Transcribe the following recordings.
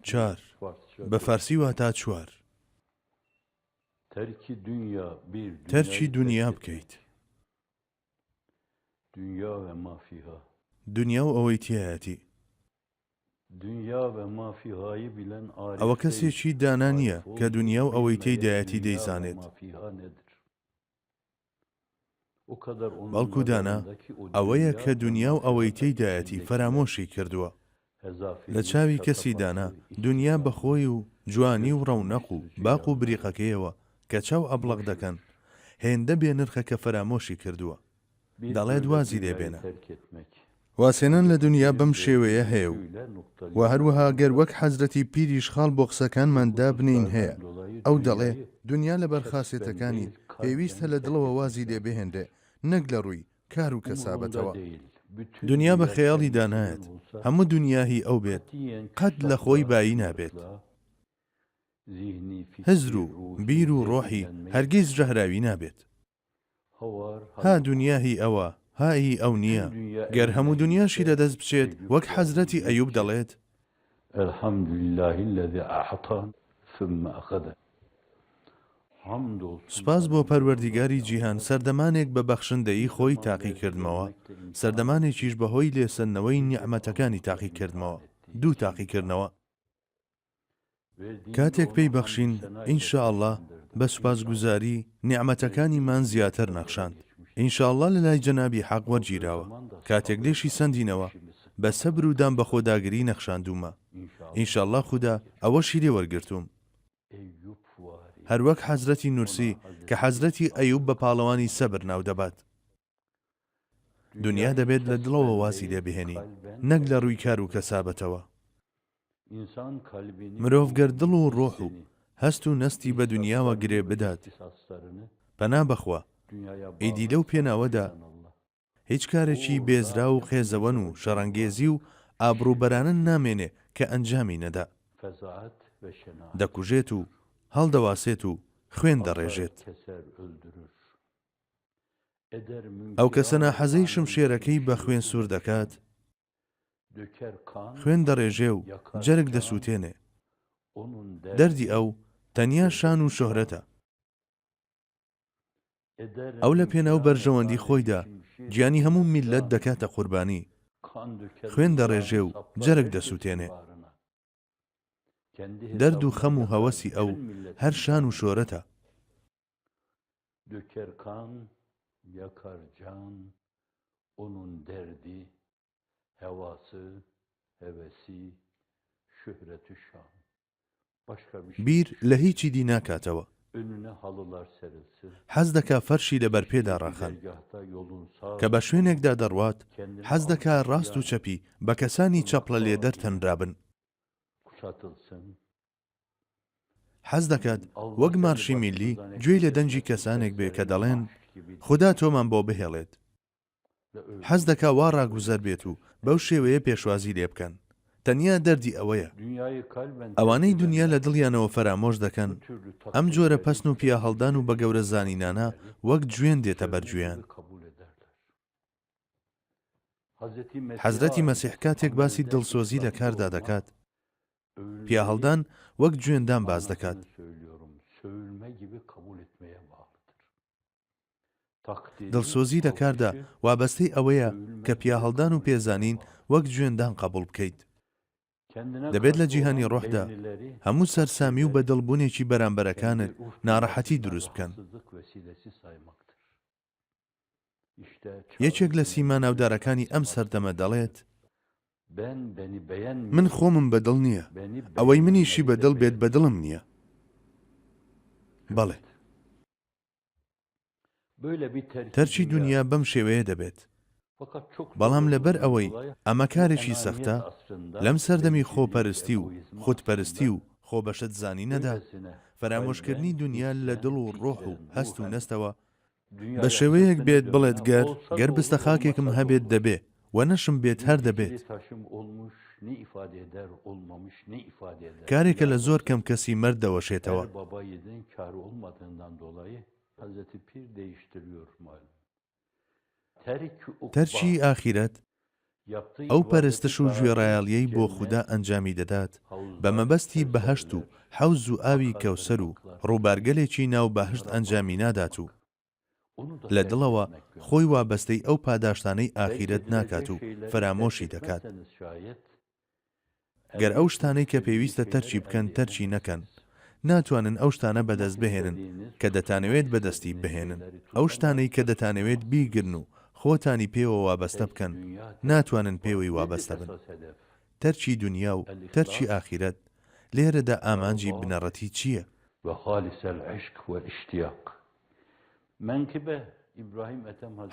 چار، بە فارسی واتا چوار. تەرکی دونیا بکەیت. دونیا و ئەوەی تیایەتی. ئەوە کەسێکی دانا نییە کە دونیا و ئەوەی تێیدایەتی دەیزانێت. بەڵکو دانا ئەوەیە کە دونیا و ئەوەی تێیدایەتی فەرامۆشی کردووە. لە چاوی کەسی دانا دونیا بە خۆی و جوانی و ڕەونەق و باق و بریقەکەیەوە کە چاو ئەبڵەق دەکەن، هێندە بێ نرخە کە فەرامۆشی کردووە. دەڵێت وازی لێ بێنە. وازهێنان لە دونیا بەم شێوەیە هەیە و وە هەروەها گەر وەک حەزرەتی پیریش خاڵ بۆ قسەکانمان دابنێین هەیە، ئەو دەڵێ، دونیا لەبەر خاسێتەکانی پێویستە لە دڵەوە وازی لێ بهێنرێ نەک لە ڕووی کار و کەسابەتەوە. دونیا بە خەیاڵیدا نایەت، هەموو دونیا هی ئەو بێت قەت لە خۆی بایی نابێت. هزر و بیر و ڕۆحی هەرگیز ژەهراوی نابێت. ها دونیا هی ئەوە، ها هی ئەو نییە، گەر هەموو دونیاشی لەدەست بچێت وەک حەزرەتی ئەیوب دەڵێت. سوپاس بۆ پەروەردیگاری جیهان سەردەمانێک بە بەخشندەیی خۆی تاقی کردمەوە، سەردەمانێکیش بەهۆی لێسەندنەوەی نیعمەتەکانی تاقی کردمەوە، دوو تاقیکردنەوە. کاتێک پێی بەخشین ان شاء اللە بە سوپاسگوزاری نیعمەتەکانیمان زیاتر نەخشاند ان شاء اللە لەلای جەنابی حەق وەرگیراوە کاتێک لێشی سەندینەوە بە سەبر و دان بەخۆداگری نەخشاندوومە ان شاء اللە خودا ئەوەشی لێ وەرگرتووم هەروەک حەزرەتی نورسی کە حەزرەتی ئەیوب بە پاڵەوانی سەبر ناودەبات. دونیا دەبێت لە دڵەوە وازی لێ بهێنین نەک لە ڕووی کار و کەسابەتەوە. مرۆڤ گەر دڵ و ڕۆح و هەست و نەستی بە دونیاوە گرێ بدات، پەنا بەخوا، ئیدی لەو پێناوەدا هیچ کارێکی بێزراو و قێزەوەن و شەڕەنگێزی و ئابڕووبەرانە نامێنێ کە ئەنجامی نەدا. دەکوژێت و هەڵدەواسێت و خوێن دەڕێژێت. ئەو کەسە ناحەزەی شمشێرەکەی بە خوێن سوور دەکات، خوێن دەڕێژێ و جەرگ دەسووتێنێ. دەردی ئەو تەنیا شان و شۆهرەتە. ئەو لە پێناو بەرژەوەندی خۆیدا گیانی هەموو میللەت دەکاتە قوربانی، خوێن دەڕێژێ و جەرگ دەسووتێنێ. دەرد و خەم و هەوەسی ئەو هەر شان و شۆرەتە. Döker kan, yakar can, onun derdi, hevası, hevesi, şöhretü şan. Başka bir şey بیر لە هیچی دی ناکاتەوە. Önüne halılar serilsin. حەز دەکا فەرشی لە بەر پێدا Bir ڕاخەن. dergahta yolun sağ کە ve بە solun شوێنێکدا دەڕوات، kendine حەز دەکا almış ڕاست و yani چەپی بە کەسانی ona چەپڵە لێدەر adeta تەنرابن. kuşatılsın. حەز دەکات وەک مارشی میللی گوێی لە دەنگی کەسانێک بێ کە دەڵێن، خودا تۆمان بۆ بهێڵێت. حەز دەکا وا ڕاگوزەر بێت و بەو شێوەیە پێشوازی لێ بکەن. تەنیا دەردی ئەوەیە. ئەوانەی دونیا لە دڵیانەوە فەرامۆش دەکەن، ئەم جۆرە پەسن و پیاهەڵدان و بەگەورە زانینانە وەک جوێن دێتە بەر گوێیان. حەزرەتی مەسیح کاتێک باسی دڵسۆزی لە کاردا دەکات، پیاهەڵدان وەک جوێندان باس دەکات. دڵسۆزی لە کاردا وابەستەی ئەوەیە کە پیاهەڵدان و پێزانین وەک جوێندان قەبوڵ بکەیت. دەبێت لە جیهانی ڕۆحدا هەموو سەرسامی و بەدڵبوونێکی بەرامبەرەکانت ناڕەحەتی دروست بکەن. یەکێک لە سیما ناودارەکانی ئەم سەردەمە دەڵێت، من خۆمم بە دڵ نییە، ئەوەی منیشی بە دڵ بێت بە دڵم نییە. بەڵێ. تەرکی دونیا بەم شێوەیە دەبێت. بەڵام لەبەر ئەوەی ئەمە کارێکی سەختە، لەم سەردەمی خۆپەرستی و خودپەرستی و خۆبەشت زانینەدا، فەرامۆشکردنی دونیا لە دڵ و ڕۆح و هەست و نەستەوە بە شێوەیەک بێت بڵێت گەر گەر بستە خاکێکم هەبێت دەبێ و نەشم بێت هەر دەبێت. کارێکە لە زۆر کەم کەسی مەرد دەوەشێتەوە. تەرکی ئاخیرەت، ئەو پەرستش و گوێڕایەڵیەی بۆ خودا ئەنجامی دەدات بە مەبەستی بەهەشت و حەوز و ئاوی کەوسەر و ڕووبارگەلێکی ناو بەهەشت ئەنجامی نادات و لە دڵەوە خۆی وابەستەی ئەو پاداشتانەی ئاخیرەت ناکات و فەرامۆشی دەکات. گەر ئەو شتانەی کە پێویستە تەرکی بکەن تەرکی نەکەن، ناتوانن ئەو شتانە بەدەست بهێنن کە دەتانەوێت بەدەستی بهێنن. ئەو شتانەی کە دەتانەوێت بیگرن و خۆتانی پێوە وابەستە بکەن، ناتوانن پێوەی وابەستە بن. تەرکی دونیا و تەرکی ئاخیرەت، لێرەدا ئامانجی بنەڕەتی چییە؟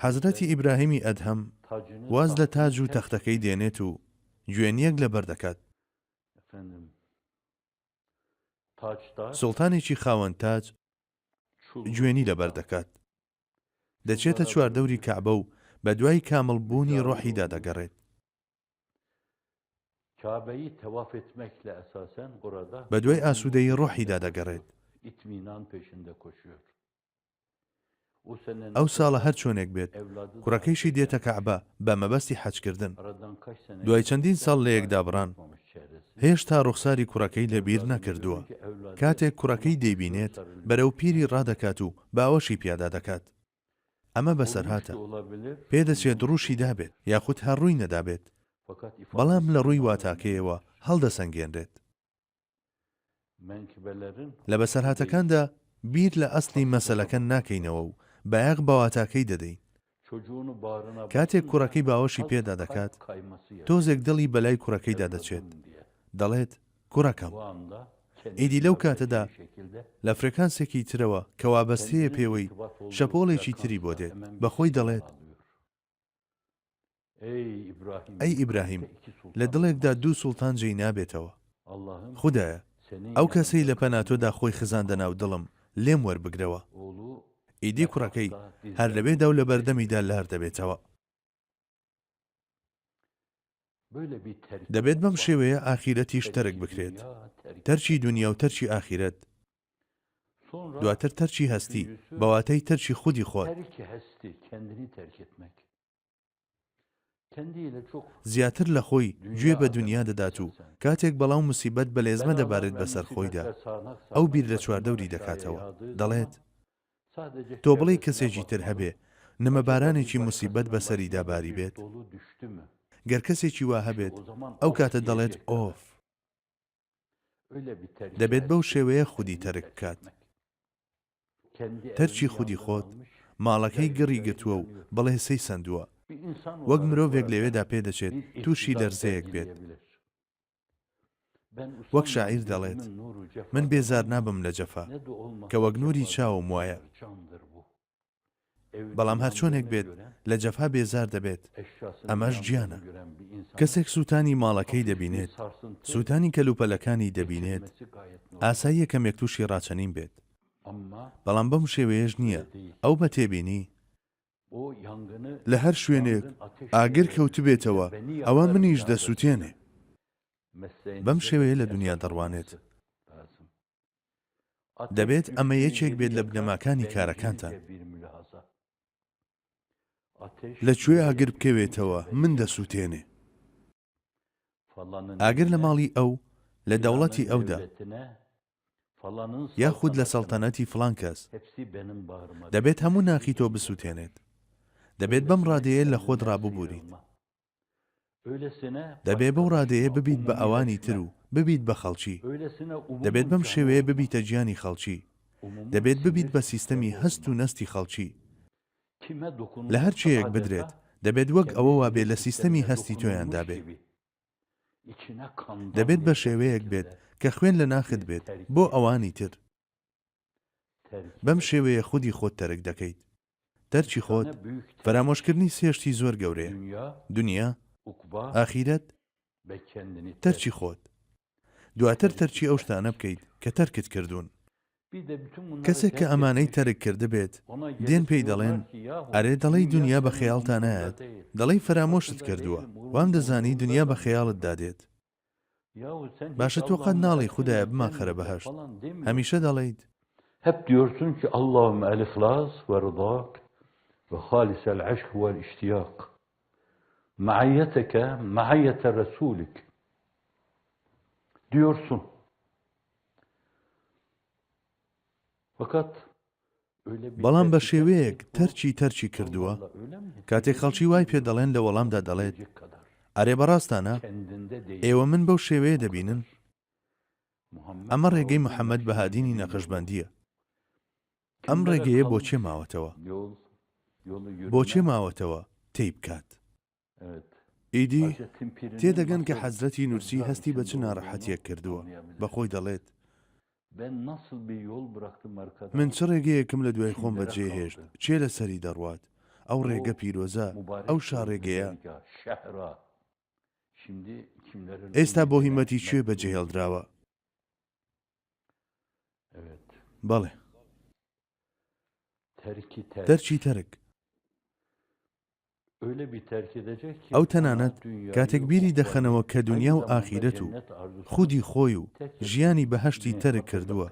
حەزرەتی ئیبراهیمی ئەدهەم واز لە تاج و تەختەکەی دێنێت و گوێنییەک لەبەر دەکات. سوڵتانێکی خاوەن تاج گوێنی لەبەر دەکات. دەچێتە چواردەوری کەعبە و بەدوای کامڵ بوونی ڕۆحیدا دەگەڕێت. بەدوای ئاسوودەیی ڕۆحیدا دەگەڕێت. ئەو ساڵە هەر چۆنێک بێت کوڕەکەیشی دێتە کەعبە بە مەبەستی حەجکردن. دوای چەندین ساڵ لە یەکدابڕان، هێشتا ڕوخساری کوڕەکەی لە بیر نەکردووە. کاتێک کوڕەکەی دەیبینێت، بەرەو پیری ڕادەکات و باوەشی پیادا دەکات. ئەمە بەسەرهاتە. پێدەچێت ڕووشی دابێت یاخود هەر ڕووی نەدابێت، بەڵام لە ڕووی واتاکەیەوە هەڵدەسەنگێنرێت. لە بەسەرهاتەکاندا بیر لە ئەسڵی مەسەلەکە ناکەینەوە و بایەخ بە واتاکەی دەدەین. کاتێک کوڕەکەی باوەشی پێدا دەکات، تۆزێک دڵی بەلای کوڕەکەیدا دەچێت، دەڵێت، کوڕەکەم. ئیدی لەو کاتەدا لە فرێکانسێکی ترەوە کە وابەستەیە پێوەی، شەپۆڵێکی تری بۆ دێت، بە خۆی دەڵێت، ئەی ئیبراهیم، لە دڵێکدا دوو سوڵتان جێی نابێتەوە. خودایە، ئەو کەسەی لە پەنا تۆدا خۆی خزاندە ناو دڵم، لێم وەربگرەوە. ئیدی کوڕەکەی هەر لەوێدا و لەبەردەمیدا لار دەبێتەوە. دەبێت بەم شێوەیە ئاخیرەتیش تەرک بکرێت، تەرکی دونیا و تەرکی ئاخیرەت، دواتر تەرکی هەستی، بە واتای تەرکی خودی خۆت. زیاتر لە خۆی گوێ بە دونیا دەدات و کاتێک بەڵا و موسیبەت بە لێزمە دەبارێت بەسەر خۆیدا، ئەو بیر لە چواردەوری دەکاتەوە، دەڵێت، تۆ بڵێی کەسێکی تر هەبێ نمەبارانێکی موسیبەت بەسەریدا باریبێت؟ گەر کەسێکی وا هەبێت، ئەو کاتە دەڵێت ئۆف! دەبێت بەو شێوەیە خودی تەرک بکات. تەرکی خودی خۆت، ماڵەکەی گڕی گرتووە و بڵێسەی سەندووە. وەک مرۆڤێک لەوێدا پێدەچێت تووشی لەرزەیەک بێت. وەک شاعیر دەڵێت، من بێزار نابم لە جەفا، کە وەک نووری چاوم وایە. بەڵام هەرچۆنێک بێت لە جەفا بێزار دەبێت، ئەمەش گیانە. کەسێک سووتانی ماڵەکەی دەبینێت، سووتانی کەلوپەلەکانی دەبینێت، ئاساییە کەمێک تووشی ڕاچەنین بێت، بەڵام بەم شێوەیەش نییە، ئەو بە تێبینی، لە هەر شوێنێک ئاگر کەوتبێتەوە، ئەوە منیش دەسووتێنێ. بەم شێوەیە لە دونیا دەڕوانێت. دەبێت ئەمە یەکێک بێت لە بنەماکانی کارەکانتان. لە کوێ ئاگر بکەوێتەوە من دەسووتێنێ. ئاگر لە ماڵی ئەو، لە دەوڵەتی ئەودا، یاخود لە سەڵتەنەتی فڵان کەس، دەبێت هەموو ناخی تۆ بسووتێنێت. دەبێت بەم ڕادەیە لە خۆت ڕاببووریت. دەبێ بەو ڕادەیە ببیت بە ئەوانی تر و ببیت بە خەڵکی. دەبێت بەم شێوەیە ببیتە گیانی خەڵکی. دەبێت ببیت بە سیستەمی هەست و نەستی خەڵکی. لە هەر کوێیەک بدرێت، دەبێت وەک ئەوە وابێ لە سیستەمی هەستی تۆیاندا بێ. دەبێت بە شێوەیەک بێت کە خوێن لە ناخت بێت بۆ ئەوانی تر. بەم شێوەیە خودی خۆت تەرک دەکەیت. تەرکی خۆت، فەرامۆشکردنی سێ شتی زۆر گەورەیە، دونیا، ئاخیرەت، تەرکی خۆت. دواتر تەرکی ئەو شتانە بکەیت کە تەرکت کردوون. کەسێک کە ئەمانەی تەرک کردبێت، دێن پێی دەڵێن، ئەرێ دەڵێی دونیا بە خەیاڵتا نایەت؟ دەڵێی فەرامۆشت کردووە، وامدەزانی دونیا بە خەیاڵتدا دێت. باشە تۆ قەت ناڵێی خودایە بمانخەرە بەهەشت هەمیشە دەڵێیت. Hep diyorsun ki Allahümme el ihlas ve rıdak. Ve halisel eşk vel iştiyak. Maiyyeteke maiyyete Resulik. Diyorsun. Fakat بەڵام بە شێوەیەک تەرکی تەرکی کردووە، کاتێک خەڵکی وای پێ دەڵێن لە وەڵامدا دەڵێت، ئەرێ بەڕاستانە؟ ئێوە من بەو شێوەیە دەبینن؟ ئەمە ڕێگەی محەمەد بەهادینی نەقشبەندییە. ئەم ڕێگەیە بۆ کێ ماوەتەوە؟ بۆ کێ ماوەتەوە تێی بکات؟ ئیدی تێدەگەن کە حەزرەتی نورسی هەستی بە چ ناڕەحەتیەک کردووە، بە خۆی دەڵێت، من چ ڕێگەیەکم لە دوای خۆم بەجێ هێشت، کێ لەسەری دەڕوات، ئەو ڕێگە پیرۆزە، ئەو شاڕێگەیە، ئێستا بۆ هیمەتی کوێ بەجێهێڵدراوە؟ بەڵێ. تەرکی تەرک. ئەو تەنانەت کاتێک بیری دەخەنەوە کە دونیا و ئاخیرەت و خودی خۆی و ژیانی بەهەشتی تەرک کردووە،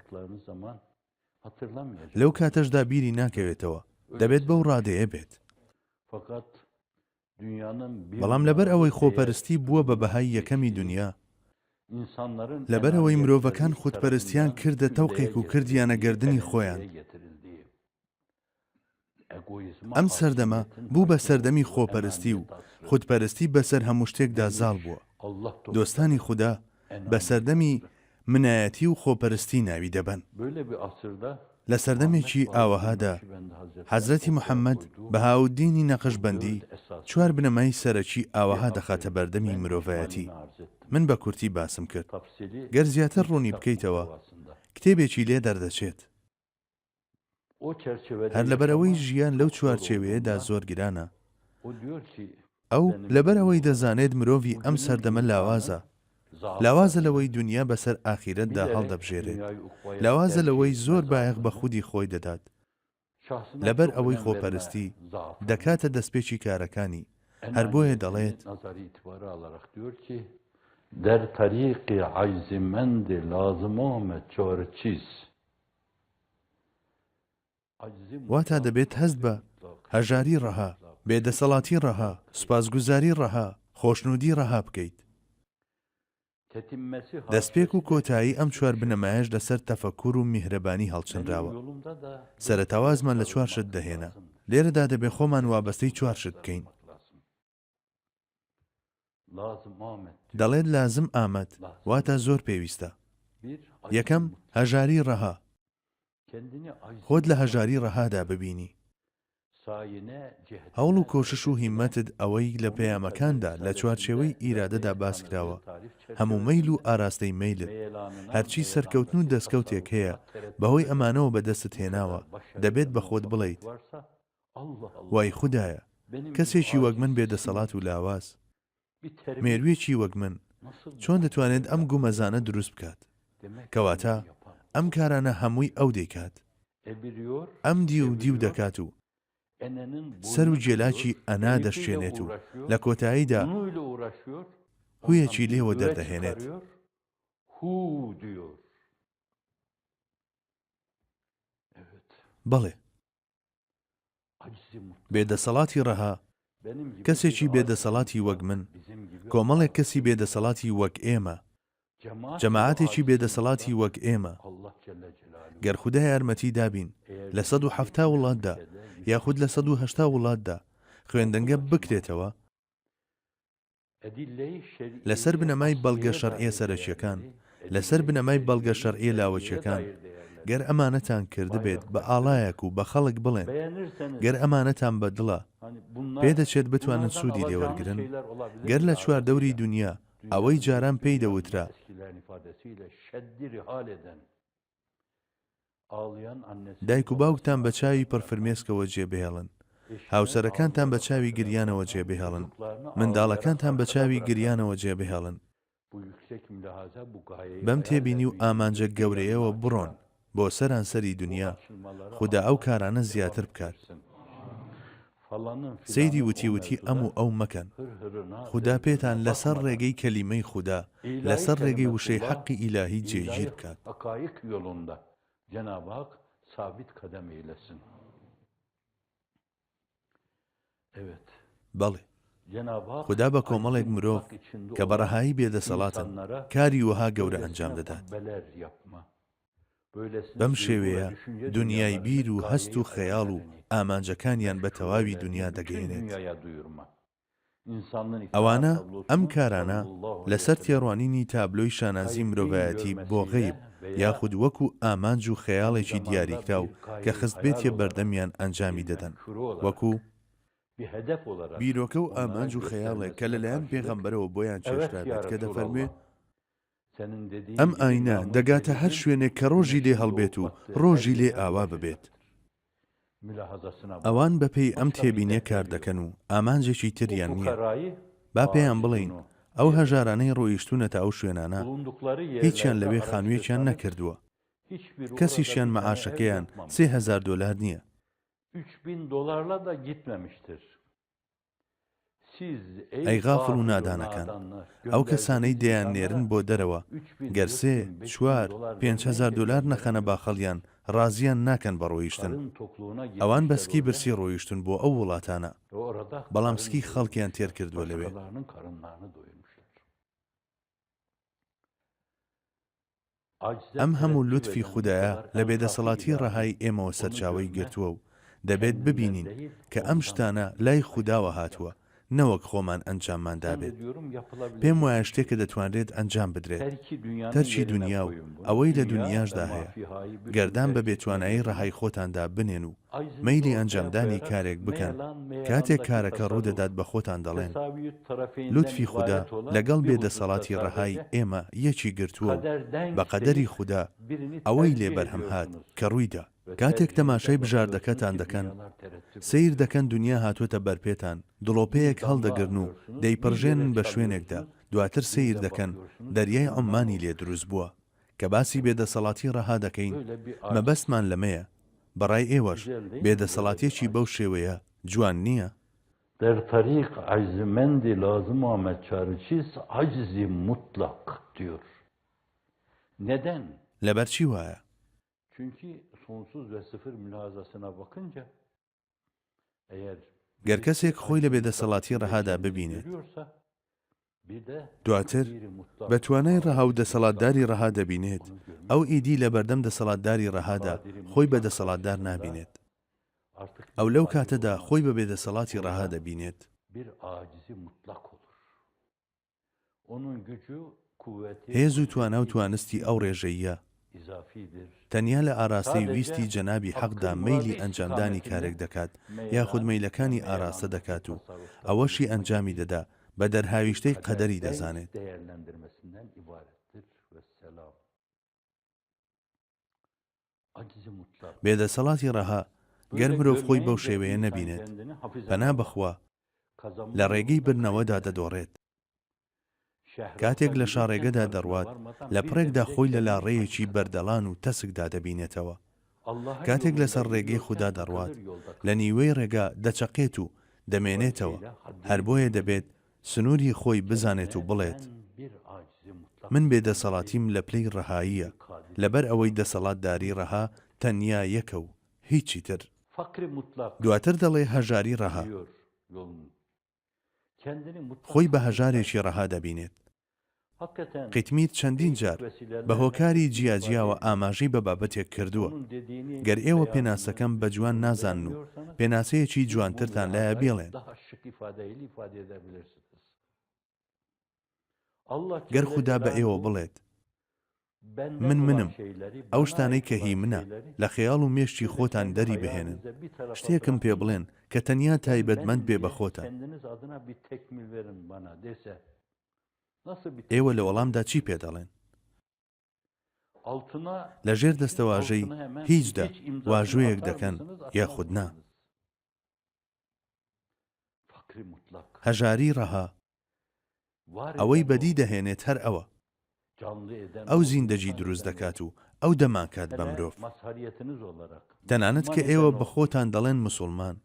لەو کاتەشدا بیری ناکەوێتەوە، دەبێت بەو ڕادەیە بێت. بەڵام لەبەر ئەوەی خۆپەرستی بووە بە بەهای یەکەمی دونیا، لەبەر ئەوەی مرۆڤەکان خودپەرستیان کردە تەوقێک و کردیانە گەردنی خۆیان، ئەم سەردەمە بوو بە سەردەمی خۆپەرستی و خودپەرستی بەسەر هەموو شتێکدا زاڵ بووە. دۆستانی خودا بە سەردەمی منایەتی و خۆپەرستی ناوی دەبەن. لە سەردەمێکی ئاوەهادا حەزرەتی محەممەد بەهائوددینی نەقشبەندی چوار بنەمای سەرەکی ئاوەها دەخاتە بەردەمی مرۆڤایەتی. من بە کورتی باسم کرد. گەر زیاتر ڕوونی بکەیتەوە کتێبێکی لێ دەردەچێت. هەر لەبەرئەوەی ژیان لەو چوارچێوەیەدا زۆر گرانە. ئەو لەبەرئەوەی دەزانێت مرۆڤی ئەم سەردەمە لاوازە، لاوازە لەوەی دونیا بەسەر ئاخیرەتدا هەڵدەبژێرێت، لاوازە لەوەی زۆر بایەخ بە خودی خۆی دەدات، لەبەر ئەوەی خۆپەرستی دەکاتە دەستپێکی کارەکانی، هەر بۆیە دەڵێت. در طریق عجز مند لازم آمد چار چیز. واتا دەبێت هەست بە هەژاری ڕەها، بێدەسەڵاتی ڕەها، سوپاسگوزاری ڕەها، خۆشنوودی ڕەها بکەیت. دەستپێک و کۆتایی ئەم چوار بنەمایەش لەسەر تەفەکور و میهرەبانی هەڵچنراوە. سەرەتا وازمان لە چوار شت دەهێنا. لێرەدا دەبێ خۆمان وابەستەی چوار شت بکەین. دەڵێت لازم ئامەد، واتە زۆر پێویستە. یەکەم، هەژاری ڕەها. خۆت لە هەژاری ڕەهادا ببینی. هەوڵ و کۆشش و هیممەتت ئەوەی لە پەیامەکاندا لە چوارچێوەی ئیرادەدا باسکراوە، هەموو مەیل و ئاراستەی مەیلت، هەرچی سەرکەوتن و دەستکەوتێک هەیە بەهۆی ئەمانەوە بەدەستت هێناوە، دەبێت بە خۆت بڵێیت، وای خودایە، کەسێکی وەک من بێدەسەڵات و لاواز، مێروویەکی وەک من چۆن دەتوانێت ئەم گومەزانە دروست بکات؟ کەواتە ئەم کارانە هەمووی ئەو دەیکات. ئەم دیو دیو دەکات و سەر و گێلاکی ئەنا دەشکێنێت و لە کۆتاییدا هویەکی لێوە دەردەهێنێت. بەڵێ. بێدەسەڵاتی ڕەها، کەسێکی بێدەسەڵاتی وەک من، کۆمەڵێک کەسی بێدەسەڵاتی وەک ئێمە، جەماعەتێکی بێدەسەڵاتی وەک ئێمە، گەر خودا یارمەتی دابین لە 170 وڵاتدا یاخود لە 180 وڵاتدا خوێندنگە بکرێتەوە، لەسەر بنەمای بەڵگە شەرعیە سەرەکیەکان، لەسەر بنەمای بەڵگە شەرعیە لاوەکیەکان، گەر ئەمانەتان کردبێت بە ئاڵایەک و بە خەڵک بڵێن، گەر ئەمانەتان بە دڵە، پێدەچێت بتوانن سوودی لێوەرگرن، گەر لە چواردەوری دونیا ئەوەی جاران پێی دەوترا، دایک و باوکتان بە چاوی پڕ فرمێسکەوە جێ بهێڵن، هاوسەرەکانتان بە چاوی گریانەوە جێ بهێڵن، منداڵەکانتان بە چاوی گریانەوە جێ بهێڵن. بەم تێبینی و ئامانجە گەورەیەوە بڕۆن بۆ سەرانسەری دونیا، خودا ئەو کارانە زیاتر بکات. سەیری وتی وتی ئەم و ئەو مەکەن. خودا پێتان لەسەر ڕێگەی کەلیمەی خودا، لەسەر ڕێگەی وشەی حەقی ئیلاهی جێگیر بکات. بەڵێ، خودا بە کۆمەڵێک مرۆڤ کە بە ڕەهایی بێدەسەڵاتن کاری وەها گەورە ئەنجام دەدات. بەم شێوەیە دونیای بیر و هەست و خەیاڵ و ئامانجەکانیان بە تەواوی دونیا دەگەیەنێت. ئەوانە، ئەم کارانە، لەسەر تێڕوانینی تابلۆی شانازی مرۆڤایەتی بۆ غەیب یاخود وەکو ئامانج و خەیاڵێکی دیاریکراو کە خستبێتیە بەردەمیان ئەنجامی دەدەن، وەکو. بیرۆکە و ئامانج و خەیاڵێک کە لەلایەن پێغەمبەرەوە بۆیان چێژرابێت کە دەفەرموێ، ئەم ئاینە دەگاتە هەر شوێنێک کە ڕۆژی لێ هەڵبێت و ڕۆژی لێ ئاوا ببێت. ئەوان بەپێی ئەم تێبینیە کار دەکەن و ئامانجێکی تریان نییە. با پێیان بڵێین ئەو هەژارانەی ڕۆیشتوونەتە ئەو شوێنانە هیچیان لەوێ خانوویەکیان نەکردووە. کەسیشیان مەعاشەکەیان 3000 دۆلار نییە. ئەی غافڵ و نادانەکان، ئەو کەسانەی دەیاننێرن بۆ دەرەوە، گەر سێ، چوار، 5000 دۆلار نەخەنە باخەڵیان ڕازیان ناکەن بە ڕۆیشتن. ئەوان بە سکی برسی ڕۆیشتون بۆ ئەو وڵاتانە، بەڵام سکی خەڵکیان تێر کردووە لەوێ. ئەم هەموو لوتفی خودایە لە بێدەسەڵاتی ڕەهای ئێمەوە سەرچاوەی گرتووە و دەبێت ببینین کە ئەم شتانە لای خوداوە هاتووە نەوەک خۆمان ئەنجاممان دابێت. پێم وایە شتێکە دەتوانرێت ئەنجام بدرێت. تەرکی دونیا و ئەوەی لە دونیاشدا هەیە. گەردان بە بێتوانایی ڕەهای خۆتاندا بنێن و مەیلی ئەنجامدانی کارێک بکەن، کاتێک کارەکە ڕوودەدات بە خۆتان دەڵێن، لوتفی خودا لەگەڵ بێدەسەڵاتی ڕەهای ئێمە یەکی گرتووە و بە قەدەری خودا ئەوەی لێ بەرهەم هات کە ڕوویدا. کاتێک تەماشای بژاردەکەتان دەکەن، سەیر دەکەن دونیا هاتووەتە بەرپێتان، دڵۆپەیەک هەڵدەگرن و دەیپڕژێنن بە شوێنێکدا، دواتر سەیر دەکەن دەریای عوممانی لێ دروست بووە. کە باسی بێدەسەڵاتی ڕەها دەکەین، مەبەستمان لەمەیە. بەڕای ئێوەش بێدەسەڵاتییەکی بەو شێوەیە جوان نییە؟ در طریق عجزمندی لازم آمد چاره چیست عجز مطلق diyor. Neden? لەبەر چی وایە؟ Çünkü sonsuz ve sıfır mülahazasına bakınca eğer گەر کەسێک خۆی لە بێدەسەڵاتی ڕەهادا ببینێت، دواتر بە توانای ڕەها و دەسەڵاتداری ڕەها دەبینێت، ئەو ئیدی لە بەردەم دەسەڵاتداری ڕەهادا خۆی بە دەسەڵاتدار نابینێت. ئەو لەو کاتەدا خۆی بە بێدەسەڵاتی ڕەها دەبینێت. هێز و توانا و توانستی ئەو ڕێژەییە، تەنیا لە ئاراستەی ویستی جەنابی حەقدا مەیلی ئەنجامدانی کارێک دەکات یاخود مەیلەکانی ئاراستە دەکات و ئەوەشی ئەنجامی دەدا بە دەرهاویشتەی قەدەری دەزانێت. بێدەسەڵاتی ڕەها، گەر مرۆڤ خۆی بەو شێوەیە نەبینێت، پەنا بەخوا، لە ڕێگەی بردنەوەدا دەدۆڕێت. کاتێک لە شاڕێگەدا دەڕوات، لە پڕێکدا خۆی لە لاڕێیەکی بەردەڵان و تەسکدا دەبینێتەوە. کاتێک لەسەر ڕێگەی خودا دەڕوات، لە نیوەی ڕێگا دەچەقێت و دەمێنێتەوە، هەر بۆیە دەبێت سنووری خۆی بزانێت و بڵێت، من بێدەسەڵاتیم لە پلەی ڕەهاییە، لەبەر ئەوەی دەسەڵاتداری ڕەها تەنیا یەکە و هیچی تر. دواتر دەڵێ هەژاری ڕەها. خۆی بە هەژارێکی ڕەها دەبینێت. قیتمیر چەندین جار بە هۆکاری جیاجیاوە ئاماژەی بە بابەتێک کردووە. گەر ئێوە پێناسەکەم بە جوان نازانن و پێناسەیەکی جوانترتان لایە بیڵێن. گەر خودا بە ئێوە بڵێت، من منم، ئەو شتانەی کە هی منە، لە خەیاڵ و مێشکی خۆتان دەری بهێنن، شتێکم پێ بڵێن کە تەنیا تایبەتمەند بێ بە خۆتان. ئێوە لە وەڵامدا چی پێ دەڵێن؟ لە ژێر دەستەواژەی هیچدا واژۆیەک دەکەن یاخود نا؟ هەژاری ڕەها ئەوەی بەدی دەهێنێت هەر ئەوە. ئەو زیندەگی دروست دەکات و ئەو دەمانکات بە مرۆڤ. تەنانەت کە ئێوە بە خۆتان دەڵێن موسوڵمان،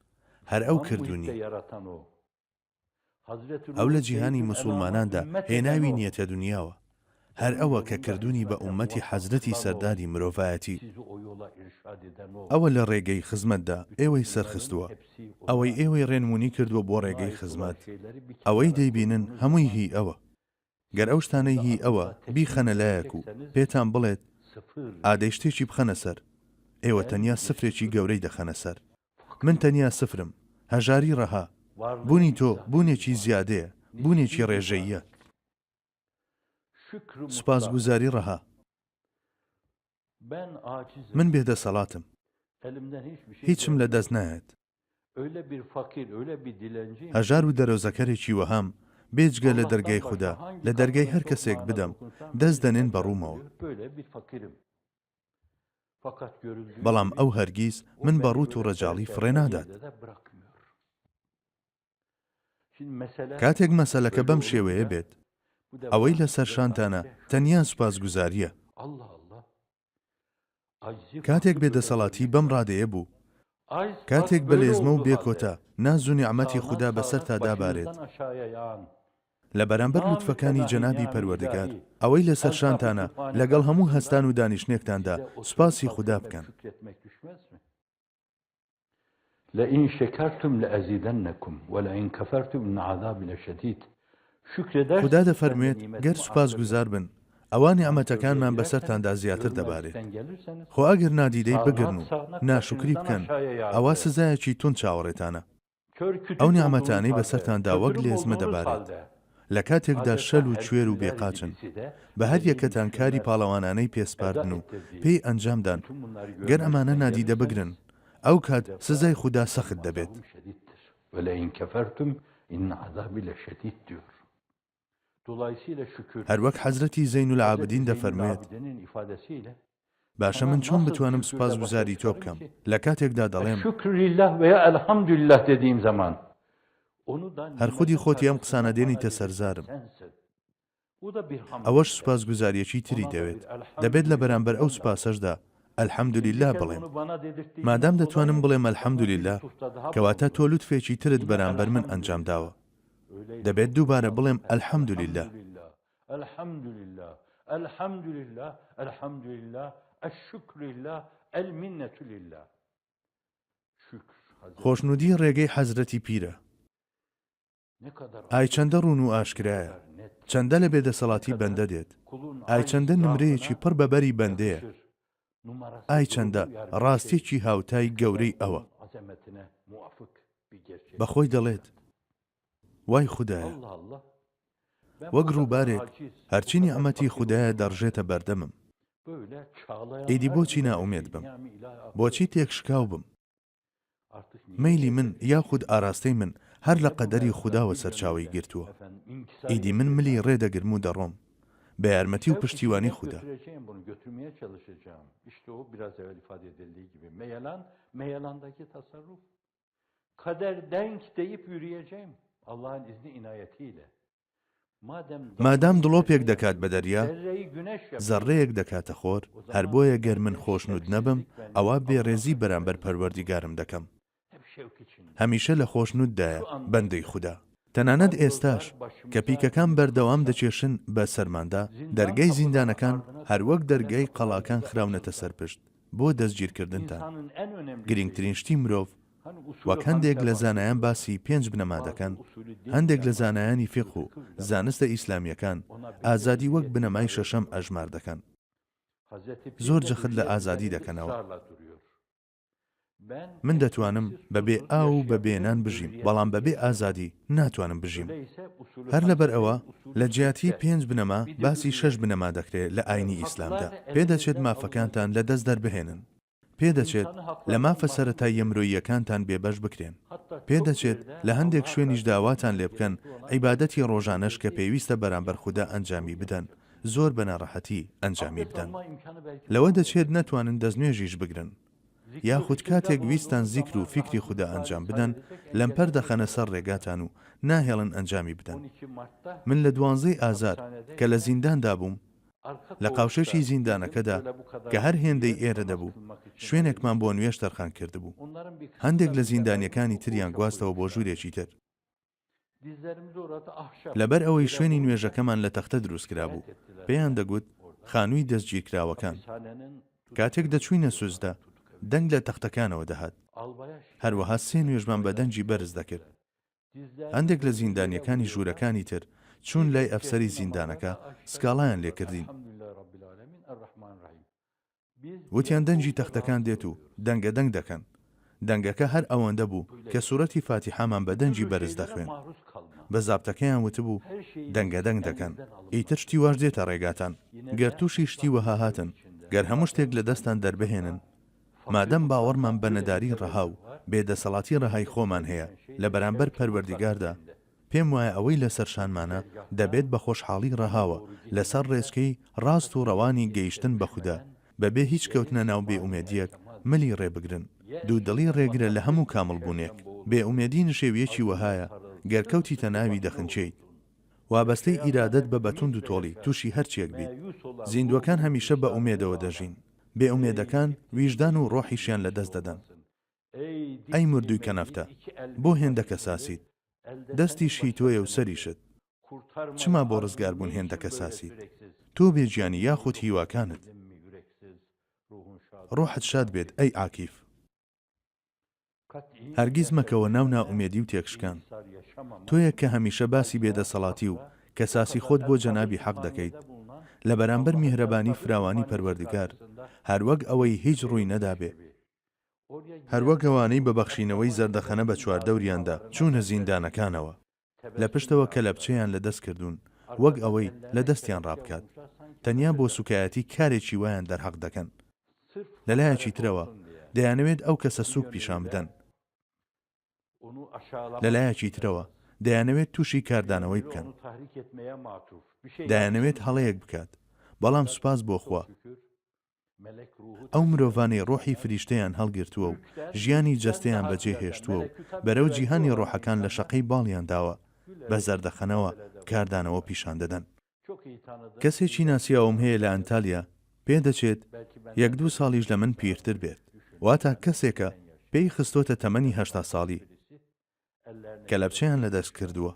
هەر ئەو کردوونی. ئەو لە جیهانی موسوڵماناندا هێناوینیەتە دونیاوە. هەر ئەوە کە کردوونی بە ئوممەتی حەزرەتی سەرداری مرۆڤایەتی. ئەوە لە ڕێگەی خزمەتدا ئێوەی سەرخستووە، ئەوەی ئێوەی ڕێنموونی کردووە بۆ ڕێگەی خزمەت، ئەوەی دەیبینن هەمووی هی ئەوە. گەر ئەو شتانەی هی ئەوە بیخەنە لایەک و پێتان بڵێت ئادەی شتێکی بخەنە سەر، ئێوە تەنیا سفرێکی گەورەی دەخەنە سەر. من تەنیا سفرم، هەژاری ڕەها. بوونی تۆ بوونێکی زیادەیە، بوونێکی ڕێژەییە. سوپاسگوزاری ڕەها. من بێدەسەڵاتم. هیچم لە دەست نایەت. هەژار و دەرەوزەکەرێکی وەهام، بێجگە لە دەرگای خودا، لە دەرگای هەر کەسێک بدەم، دەست دەنێن بە ڕوومەوە. بەڵام ئەو هەرگیز من بە ڕووت و ڕەجاڵی فڕێ نادات. کاتێک مەسەلەکە بەم شێوەیە بێت، ئەوەی لەسەر شانتانە تەنیا سوپاسگوزارییە. کاتێک بێدەسەڵاتی بەم ڕادەیە بوو، کاتێک بە لێزمە و بێ کۆتا ناز و نیعمەتی خودا بەسەرتا دابارێت، لە بەرامبەر لوتفەکانی جەنابی پەروەردگار، ئەوەی لەسەر شانتانە لەگەڵ هەموو هەستان و دانیشتنێکتاندا سوپاسی خودا بکەن. لئن شکرتم لازیدنکم ولئن کفرتم ان عذابی لشدید خودا دەفەرموێت، گەر سوپاسگوزار بن، ئەوا نیعمەتەکانمان بەسەرتاندا زیاتر دەبارێت. خۆ ئەگەر نادیدەی بگرن و ناشوکری بکەن، ئەوا سزایەکی توند چاوەڕێتانە. ئەو نیعمەتانەی بەسەرتاندا وەک لێزمە دەبارێت، لە کاتێکدا شەل و کوێر و بێ قاچن، بە هەر یەکەتان کاری پاڵەوانانەی پێ سپاردن و پێی ئەنجام دان، گەر ئەمانە نادیدە بگرن، ئەو کات سزای خودا سەخت دەبێت. هەروەک حەزرەتی زەینولعابدین دەفەرموێت، باشە من چۆن بتوانم سوپاسگوزاری تۆ بکەم لە کاتێکدا دەڵێم. هەر خودی خۆتی ئەم قسانە دێنیتە سەر زارم. ئەوەش سوپاسگوزاریەکی تری دەوێت، دەبێت لە بەرامبەر ئەو سوپاسەشدا الحمدللە بڵێم. مادام دەتوانم بڵێم الحمدللە، کەواتە تۆ لوتفێکی ترت بەرامبەر من ئەنجام داوە. دەبێت دووبارە بڵێم الحمدللە. الحمدللە الحمدللە الحمدللە الشکر للە المنە للە شکر خۆشنوودی ڕێگەی حەزرەتی پیرە. ئای چەندە ڕوون و ئاشکرایە، چەندە لە بێدەسەڵاتی بەندە دێت، ئای چەندە نمرەیەکی پڕ بە بەری بەندەیە، ئای چەندە ڕاستیەکی هاوتای گەورەی ئەوە. بە خۆی دەڵێت، وای خودایە، وەک ڕووبارێک هەرچی نیعمەتی خودایە دەڕژێتە بەردەمم، ئیدی بۆچی نائومێد بم؟ بۆچی تێکشکاو بم؟ مەیلی من یاخود ئاراستەی من هەر لە قەدەری خوداوە سەرچاوەی گرتووە. ئیدی من ملی ڕێ دەگرم و دەڕۆم بە یارمەتی و پشتیوانی خودا. مادام دڵۆپێک دەکات بە دەریا، زەڕڕەیەک دەکاتە خۆر، هەر بۆیە گەر من خۆشنوود نەبم، ئەوا بێڕێزی بەرامبەر پەروەردیگارم دەکەم. هەمیشە لە خۆشنووددایە بەندەی خودا. تەنانەت ئێستاش کە پیکەکان بەردەوام دەکێشن بە سەرماندا، دەرگای زیندانەکان هەروەک دەرگای قەڵاکان خراونەتە سەر پشت بۆ دەستگیرکردنتان. گرینگترین شتی مرۆڤ وەک هەندێک لە زانایان باسی پێنج بنەما دەکەن، هەندێک لە زانایانی فیقه و زانستە ئیسلامییەکان ئازادی وەک بنەمای شەشەم ئەژمار دەکەن. زۆر جەخت لە ئازادی دەکەنەوە. من دەتوانم بە بێ ئاو و بە بێ نان بژیم، بەڵام بە بێ ئازادی ناتوانم بژیم. هەر لەبەر ئەوە لە جیاتی پێنج بنەما باسی شەش بنەما دەکرێ لە ئاینی ئیسلامدا. پێدەچێت مافەکانتان لە دەست دەربهێنن. پێدەچێت لە مافە سەرەتاییە مرۆییەکانتان بێبەش بکرێن. پێدەچێت لە هەندێک شوێنیشدا واتان لێبکەن عیبادەتی ڕۆژانەش کە پێویستە بەرامبەر خودا ئەنجامی بدەن، زۆر بە ناڕەحەتی ئەنجامی بدەن. لەوە دەچێت نەتوانن دەستنوێژیش بگرن. یاخود کاتێک ویستتان زیکر و فیکری خودا ئەنجام بدەن، لەمپەر دەخەنە سەر ڕێگاتان و ناهێڵن ئەنجامی بدەن. من لە دوانزەی ئازار کە لە زینداندا بووم، لە قاوشێکی زیندانەکەدا کە هەر هێندەی ئێرە دەبوو، شوێنێکمان بۆ نوێژ تەرخان کردبوو. هەندێک لە زیندانییەکانی تریان گواستەوە بۆ ژوورێکی تر. لەبەر ئەوەی شوێنی نوێژەکەمان لە تەختە دروست کرابوو، پێیان دەگوت خانووی دەستگیرکراوەکان. کاتێک دەچووینە سوجدە، دەنگ لە تەختەکانەوە دەهات. هەروەها سێ نوێژمان بە دەنگی بەرز دەکرد. هەندێک لە زیندانییەکانی ژوورەکانی تر چوون لای ئەفسەری زیندانەکە سکاڵایان لێکردین. وتیان دەنگی تەختەکان دێت و دەنگە دەنگ دەکەن. دەنگەکە هەر ئەوەندە بوو کە سورەتی فاتیحامان بە دەنگی بەرز دەخوێند. بە زابتەکەیان وتبوو دەنگە دەنگ دەکەن. ئیتر شتی واش دێتە ڕێگاتان. گەر تووشی شتی وەها هاتن، گەر هەموو شتێک لە دەستتان دەربهێنن، مادەم باوەڕمان بە نەداری ڕەها و بێ دەسەڵاتی ڕەهای خۆمان هەیە لە بەرامبەر پەروەردیگاردا، پێم وایە ئەوەی لەسەر شانمانە دەبێت بە خۆشحاڵی ڕەهاوە لەسەر ڕێچکەی ڕاست و ڕەوانی گەیشتن بە خودا بەبێ هیچ کەوتنە ناو بێئومێدییەک ملی ڕێ بگرن. دوودڵی ڕێگرە لە هەموو کامڵبوونێک. بێئومێدی نشێوییەکی وەهایە گەر کەوتیتە ناوی دەخنکێیت. وابەستەی ئیرادەت بە بە توند و تۆڵی تووشی هەرچیەک بیت. زیندووەکان هەمیشە بە ئومێدەوە دەژین. بێئومێدەکان ویژدان و ڕۆحیشیان لەدەست دەدەن. ئەی مردووی کەنەفتە، بۆ هێندە کەساسیت؟ دەستیش هی تۆیە و سەریشت. چما بۆ ڕزگاربوون هێندە کەساسیت؟ تۆ بێ گیانی یاخود هیواکانت؟ ڕۆحت شاد بێت ئەی عاکیف. هەرگیز مەکەوە ناو نائومێدی و تێکشکان. تۆیەک کە هەمیشە باسی بێدەسەڵاتی و کەساسی خۆت بۆ جەنابی حەق دەکەیت لە بەرامبەر میهرەبانی فراوانی پەروەردگار، هەروەک ئەوەی هیچ ڕووی نەدابێ. هەروەک ئەوانەی بە بەخشینەوەی زەردەخەنە بە چواردەوریاندا چوونە زیندانەکانەوە، لە پشتەوە کەلەپچەیان لە دەست کردوون وەک ئەوەی لە دەستیان ڕابکات، تەنیا بۆ سوکایەتی کارێکی وایان دەرهەق دەکەن. لە لایەکی ترەوە دەیانەوێت ئەو کەسە سوک پیشان بدەن. لە لایەکی ترەوە دەیانەوێت تووشی کاردانەوەی بکەن. دەیانەوێت هەڵەیەک بکات، بەڵام سوپاس بۆ خوا، ئەو مرۆڤانەی ڕۆحی فریشتەیان هەڵگرتووە و ژیانی جەستەیان بەجێ هێشتووە و بەرەو جیهانی ڕۆحەکان لە شەقەی باڵیان داوە، بە زەردەخەنەوە کاردانەوە پیشان دەدەن. کەسێکی ناسیاوم هەیە لە ئەنتالیا، پێدەچێت یەک دوو ساڵیش لە من پیرتر بێت، واتە کەسێکە پێی خستۆتە تەمەنی 80 ساڵی، کەلەپچەیان لەدەست کردووە.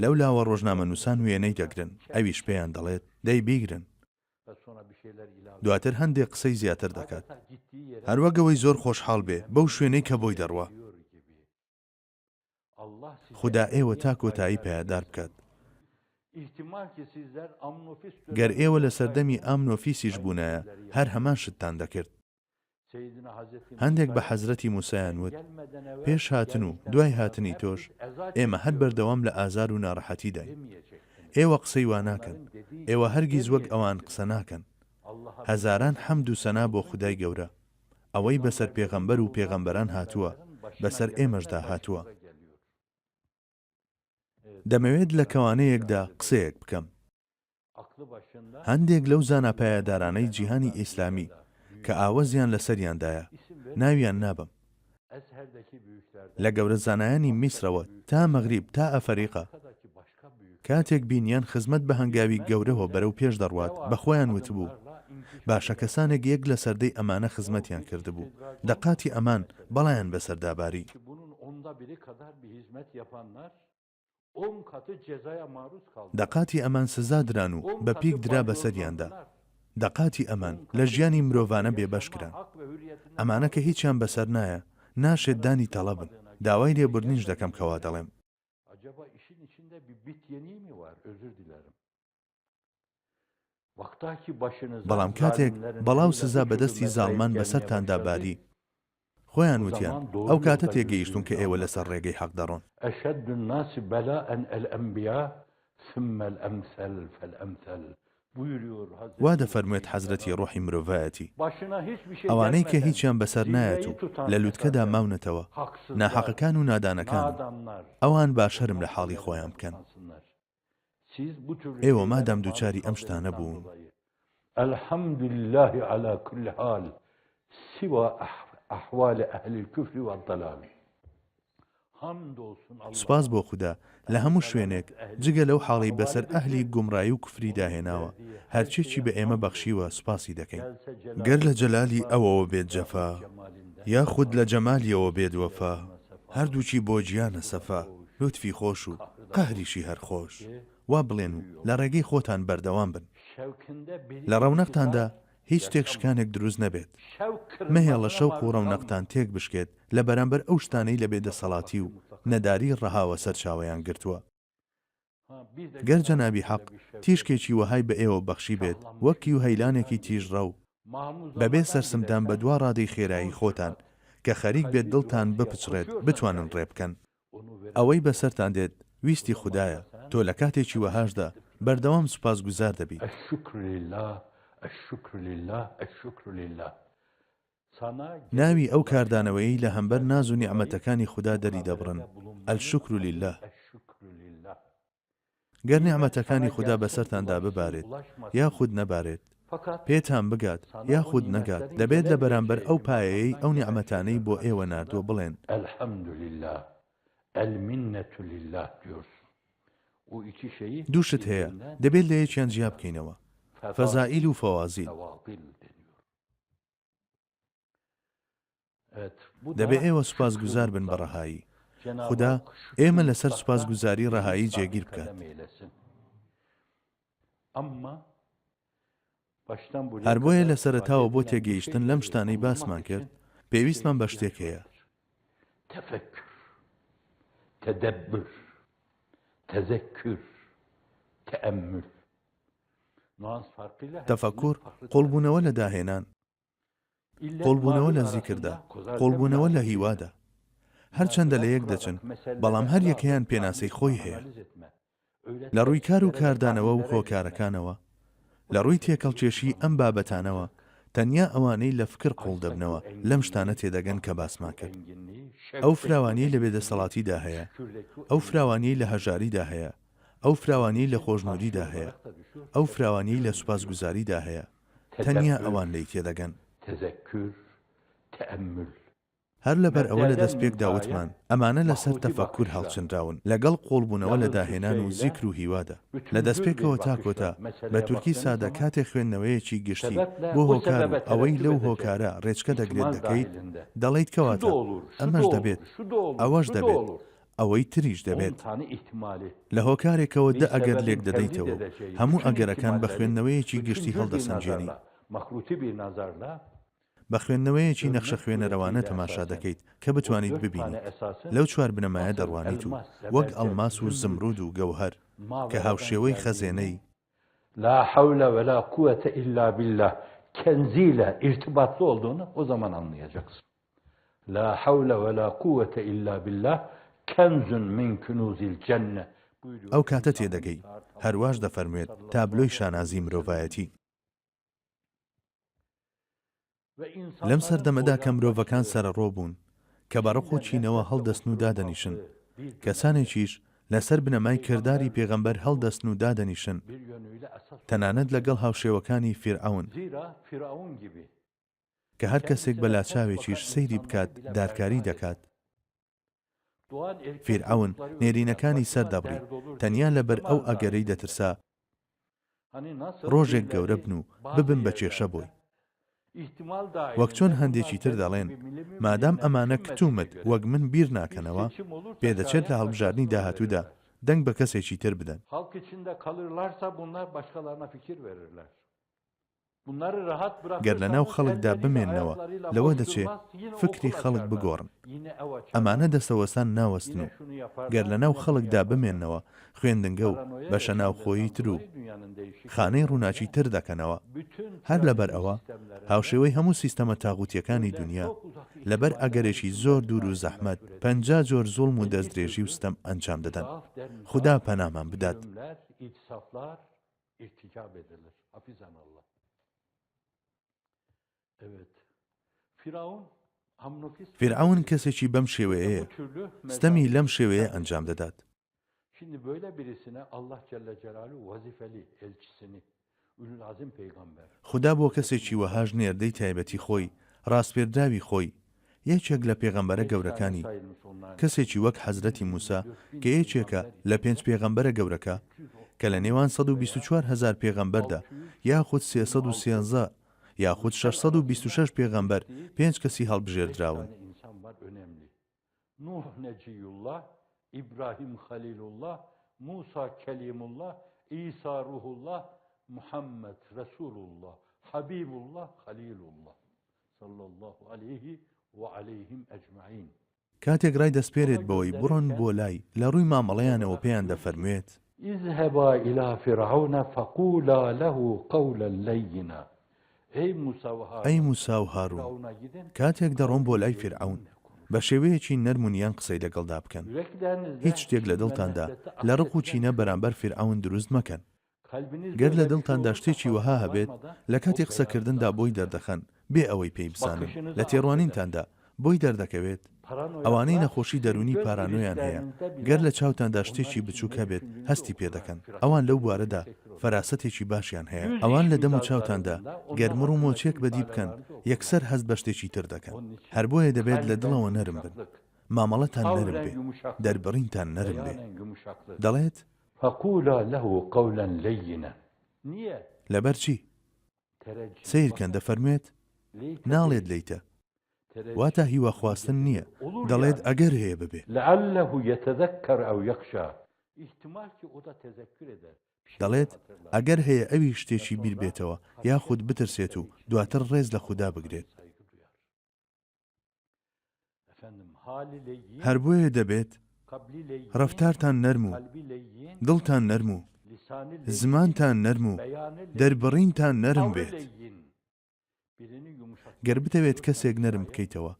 لەولاوە ڕۆژنامەنووسان وێنەی دەگرن، ئەویش پێیان دەڵێت، دەی بیگرن. دواتر هەندێک قسەی زیاتر دەکات. هەروەک ئەوەی زۆر خۆشحاڵ بێ بەو شوێنەی کە بۆی دەڕوا. خودا ئێوە تا کۆتایی پایەدار بکات. گەر ئێوە لە سەردەمی ئامنۆفیسیش بوونایە هەر هەمان شتتان دەکرد. هەندێک بە حەزرەتی موسایان وت، پێش هاتن و دوای هاتنی تۆش ئێمە هەر بەردەوام لە ئازار و ناڕەحەتیداین. ئێوە قسەی وا ناکەن، ئێوە هەرگیز وەک ئەوان قسە ناکەن. هەزاران حەمد و سەنا بۆ خودای گەورە. ئەوەی بەسەر پێغەمبەر و پێغەمبەران هاتووە، بەسەر ئێمەشدا هاتووە. دەمەوێت لە کەوانەیەکدا قسەیەک بکەم. هەندێک لەو زانا پایەدارانەی جیهانی ئیسلامی کە ئاوەزیان لەسەریاندایە، ناویان نابەم، لە گەورە زانایانی میسرەوە تا مەغریب تا ئەفەریقا، کاتێک بینیان خزمەت بە هەنگاوی گەورەوە بەرەو پێش دەڕوات بە خۆیان وتبوو، باشە کەسانێک یەک لە سەردەی ئەمانە خزمەتیان کردبوو، دەقاتی ئەمان بەڵایان بەسەردا باری. دەقاتی ئەمان سزا دران و بە پیک درا بەسەریاندا. دەقاتی ئەمان لە ژیانی مرۆڤانە بێبەش کران. ئەمانە کە هیچیان بەسەر نایە، ناشێت دانی تەڵە بن. داوای لێبوردنیش دەکەم کە وا دەڵێم. بەڵام کاتێک بەڵا و سزا بە دەستی زاڵمان بەسەرتاندا باری، خۆیان وتیان، ئەو کاتە تێگەیشتوون کە ئێوە لەسەر ڕێگەی حەق دەڕۆن. وا دەفەرموێت حەزرەتی ڕۆحی مرۆڤایەتی، ئەوانەی کە هیچیان بەسەر نایەت و لە لوتکەدا ماونەتەوە، ناحەقەکان و نادانەکانن، ئەوان با شەرم لە حاڵی خۆیان بکەن. ئێوە مادام دووچاری ئەم شتانە بوون. الحمدللە علی کل حال سوی احوال اهل الکفر والضلال سوپاس بۆ خودا لە هەموو شوێنێک جگە لەو حاڵەی بەسەر ئەهلی گومڕایی و کوفریدا هێناوە هەرچیەکی بە ئێمە بەخشیوە سوپاسی دەکەین. گەر لە جەلالی ئەوەوە بێت جەفا یاخود لە جەمالیەوە بێت وەفا هەردووکی بۆ گیانە سەفا. لوتفی خۆش و قەهریشی هەر خۆش. وا بڵێن و لە ڕێگەی خۆتان بەردەوام بن. لە ڕەونەقتاندا هیچ تێکشکانێک دروست نەبێت. مەهێڵە شەوق و ڕەونەقتان تێک بشکێت لە بەرامبەر ئەو شتانەی لە بێدەسەڵاتی و نەداری ڕەهاوە سەرچاوەیان گرتووە. گەر جەنابی حەق تیشکێکی وەهای بە ئێوە بەخشیبێت وەک کیوهەیلانێکی تیژڕەو، بەبێ سەرسمدان بە دوا ڕادەی خێرایی خۆتان کە خەریک بێت دڵتان بپچڕێت بتوانن ڕێ بکەن. ئەوەی بەسەرتان دێت ویستی خودایە، تۆ لە کاتێکی وەهاشدا بەردەوام سوپاسگوزار دەبیت. ناوی ئەو کاردانەوەیەی لە هەمبەر ناز و نیعمەتەکانی خودا دەریدەبڕن، الشکر للە. گەر نیعمەتەکانی خودا بەسەرتاندا ببارێت یاخود نەبارێت، پێتان بگات یاخود نەگات، دەبێت لە بەرامبەر ئەو پایەیەی ئەو نیعمەتانەی بۆ ئێوە ناردووە بڵێن. دوو شت هەیە دەبێت لە یەکیان جیا بکەینەوە، فەزائیل و فەوازیل. دەبێ ئێوە سوپاسگوزار بن بە ڕەهایی. خودا ئێمە لەسەر سوپاسگوزاری ڕەهایی جێگیر بکات. هەر بۆیە لە سەرەتاوە بۆ تێگەیشتن لەم شتانەی باسمان کرد، پێویستمان بە شتێک هەیە. تەفەکور، قوڵبوونەوە لە داهێنان. قوڵبوونەوە لە زیکردا، قوڵبوونەوە لە هیوادا. هەرچەندە لە یەک دەچن، بەڵام هەر یەکەیان پێناسەی خۆی هەیە. لە ڕووی کار و کاردانەوە و هۆکارەکانەوە، لە ڕووی تێکەڵکێشیی ئەم بابەتانەوە، تەنیا ئەوانەی لە فکر قوڵ دەبنەوە لەم شتانە تێدەگەن کە باسمان کرد. ئەو فراوانیەی لە بێدەسەڵاتیدا هەیە، ئەو فراوانیەی لە هەژاریدا هەیە، ئەو فراوانیەی لە خۆشنوودیدا هەیە، ئەو فراوانیەی لە سوپاسگوزاریدا هەیە، تەنیا ئەوان لێی تێدەگەن. هەر لەبەر ئەوە لە دەستپێکدا وتمان ئەمانە لەسەر تەفەکور هەڵچنراون لەگەڵ قووڵبوونەوە لە داهێنان و زیکر و هیوادا. لە دەستپێکەوە تا کۆتا، بە تورکی سادە کاتێ خوێندنەوەیەکی گشتی بۆ هۆکار و ئەوەی لەو هۆکارە ڕێچکە دەگرێت دەکەیت، دەڵێیت کەواتە ئەمەش دەبێت، ئەوەش دەبێت، ئەوەی تریش دەبێت. لە هۆکارێکەوە دە ئەگەر لێک دەدەیتەوە و هەموو ئەگەرەکان بە خوێندنەوەیەکی گشتی هەڵدەسەنگێنی. بە خوێندنەوەیەکی نەخشەخوێنەرەوانە تەماشا دەکەیت کە بتوانیت ببینیت. لەو چوار بنەمایە دەڕوانیت و وەک ئەڵماس و زمرود و گەوهەر کە هاوشێوەی خەزێنەی، لا حول ولا قوة الا باللە کنزیلە ارتباطlı olduğunu o zaman anlayacaksın. لا حول ولا قوة الا باللە کنز من کنوز الجنە buyuruyor. ئەو کاتە تێدەگەی، هەرواش دەفەرموێت، تابلۆی شانازی مرۆڤایەتی. لەم سەردەمەدا کە مرۆڤەکان سەرەڕۆ بوون، کە بە ڕق و کینەوە هەڵدەستن و دادەنیشن، کەسانێکیش لەسەر بنەمای کرداری پێغەمبەر هەڵدەستن و دادەنیشن، تەنانەت لەگەڵ هاوشێوەکانی فیرعەون، کە هەر کەسێک بە لاچاوێکیش سەیری بکات دارکاری دەکات. فیرعەون نێرینەکانی سەردەبڕی، تەنیا لەبەر ئەو ئەگەرەی دەترسا ڕۆژێک گەورە بن و ببن بە کێشە بۆی. وەک چۆن هەندێکی تر دەڵێن، مادام ئەمانە کتومت وەک من بیر ناکەنەوە، پێدەچێت لە هەڵبژاردنی داهاتوودا دەنگ بە کەسێکی تر بدەن. گەر لەناو خەڵکدا بمێننەوە لەوە دەچێ فکری خەڵک بگۆڕن. ئەمانە دەستەوەستان ناوەستن و گەر لەناو خەڵکدا بمێننەوە خوێندنگە و بەشە ناوخۆیی تر و خانەی ڕووناکی تر دەکەنەوە. هەر لەبەر ئەوە هاوشێوەی هەموو سیستەمە تاغوتیەکانی دونیا لەبەر ئەگەرێکی زۆر دوور و زەحمەت 50 جۆر زوڵم و دەستدرێژی و ستەم ئەنجام دەدەن. خودا پەنامان بدات. ارتکاب edilir. Hafizan Allah. Evet. Firavun فیرعەون کەسێکی بەم شێوەیەیە، ستەمی لەم شێوەیە ئەنجام دەدات. Şimdi böyle birisine Allah Celle Celaluhu vazifeli elçisini Ulul Azim peygamber. خودا بۆ کەسێکی وەهاش نێردەی تایبەتی خۆی، ڕاسپێردراوی خۆی، یەکێک لە پێغەمبەرە گەورەکانی، کەسێکی وەک حەزرەتی موسا کە یەکێکە لە پێنج پێغەمبەرە گەورەکە، کە لە نێوان 124 هەزار پێغەمبەردا یاخود 313 یاخود 626 پێغەمبەر پێنج کەسی هەڵبژێردراون. İbrahim Halilullah, Musa Kelimullah, İsa Ruhullah, Muhammed Resulullah, Habibullah, Halilullah. Sallallahu aleyhi ve aleyhim ecmain. کاتێک ڕای دەسپێرێت بەوەی بڕۆن بۆ لای لە ڕووی مامەڵەیانەوە پێیان دەفەرموێت. اذهبا الی فرعون فقولا له قولا لینا ئەی ئەی موسا و هارون کاتێک دەڕۆن بۆ لای فیرعەون بە شێوەیەکی نەرم و نیان قسەی لەگەڵدا بکەن، هیچ شتێک لە دڵتاندا لە ڕق و کینە بەرامبەر فیرعەون دروست مەکەن. گەر لە دڵتاندا شتێکی وەها هەبێت، لە کاتی قسەکردندا بۆی دەردەخەن بێ ئەوەی پێی بزانن، لە تێڕوانینتاندا بۆی دەردەکەوێت. ئەوانەی نەخۆشی دەروونی پارانۆیان هەیە، گەر لە چاوتاندا شتێکی بچووک هەبێت هەستی پێ دەکەن. ئەوان لەو بوارەدا فەراسەتێکی باشیان هەیە. ئەوان لە دەم و چاوتاندا گەر مڕ و مۆچێک بەدی بکەن، یەکسەر هەست بە شتێکی تر دەکەن. هەر بۆیە دەبێت لە دڵەوە نەرم بن. مامەڵەتان نەرم بێ. دەربڕینتان نەرم بێ. دەڵێت. فقولا له قولا لینا. لەبەر چی؟ سەیرکەن دەفەرموێت، ناڵێت لەیتە، واتە هیواخواستن نییە، دەڵێت ئەگەر هەیە ببێ. لعله یتذکر او یخشی، دەڵێت ئەگەر هەیە ئەویش شتێکی بیر بێتەوە یاخود بترسێت و دواتر ڕێز لە خودا بگرێت. هەر بۆیە دەبێت ڕەفتارتان نەرم و دڵتان نەرم و زمانتان نەرم و دەربڕینتان نەرم بێت. گەر بتەوێت کەسێک نەرم بکەیتەوە،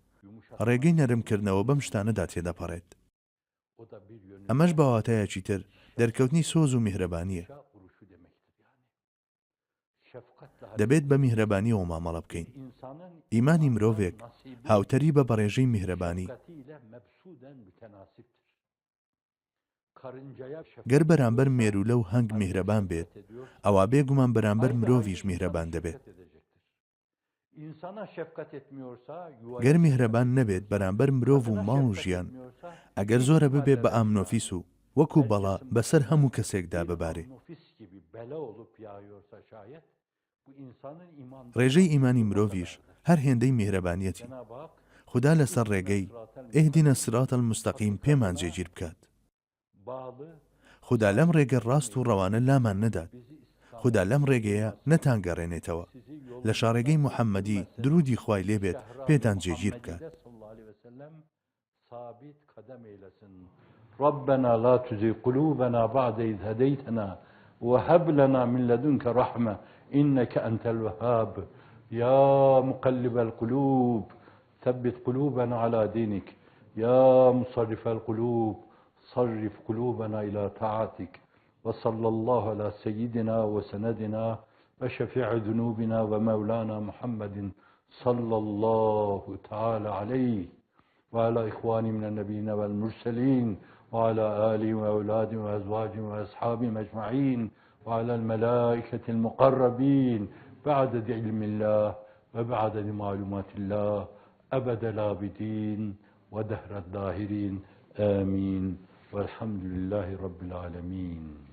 ڕێگەی نەرمکردنەوە بەم شتانەدا تێدەپەڕێت. ئەمەش بە واتایەکی تر دەرکەوتنی سۆز و میهرەبانییە. دەبێت بە میهرەبانییەوە مامەڵە بکەین. ئیمانی مرۆڤێک هاوتەریبە بە ڕێژەی میهرەبانی. گەر بەرامبەر مێروولە و هەنگ میهرەبان بێت، ئەوا بێ گومان بەرامبەر مرۆڤیش میهرەبان دەبێت. گەر میهرەبان نەبێت بەرامبەر مرۆڤ و ماڵ و ژیان، ئەگەر زۆرە ببێ بە ئامنۆفیس و وەکو بەڵا بەسەر هەموو کەسێکدا ببارێ. ڕێژەی ئیمانی مرۆڤیش هەر هێندەی میهرەبانیەتی. خودا لەسەر ڕێگەی، اهدنا الصراط المستقیم، پێمان جێگیر بکات. خودا لەم ڕێگە ڕاست و ڕەوانە لامان نەدات. خودا لەم ڕێگەیە نەتانگەڕێنێتەوە. لە شاڕێگەی محەممەدی دروودی خوای لێ بێت پێتان جێگیر بکات. سابت قدم eylesin. Rabbena la tuzigh kulubena ba'de iz hedeytena ve heb lena min ledunke rahme inneke entel vehhab. Ya mukallibel kulub sebbit kulubena ala dinik. Ya musarrifel kulub sarrif kulubena ila taatik. Ve sallallahu ala seyyidina ve senedina ve şefi'i zunubina ve mevlana Muhammedin sallallahu teala aleyh ve ala ihvani minel nebiyyine vel murselin ve ala alihi ve evladihi ve ezvacihi ve ashabihi ecmaîn ve alel melâiketil mukarrabîn be'adedi ilmillah ve be'adedi malumatillah ebedel abidin ve dehred dahirin. Amin. Velhamdülillahi Rabbil alemin.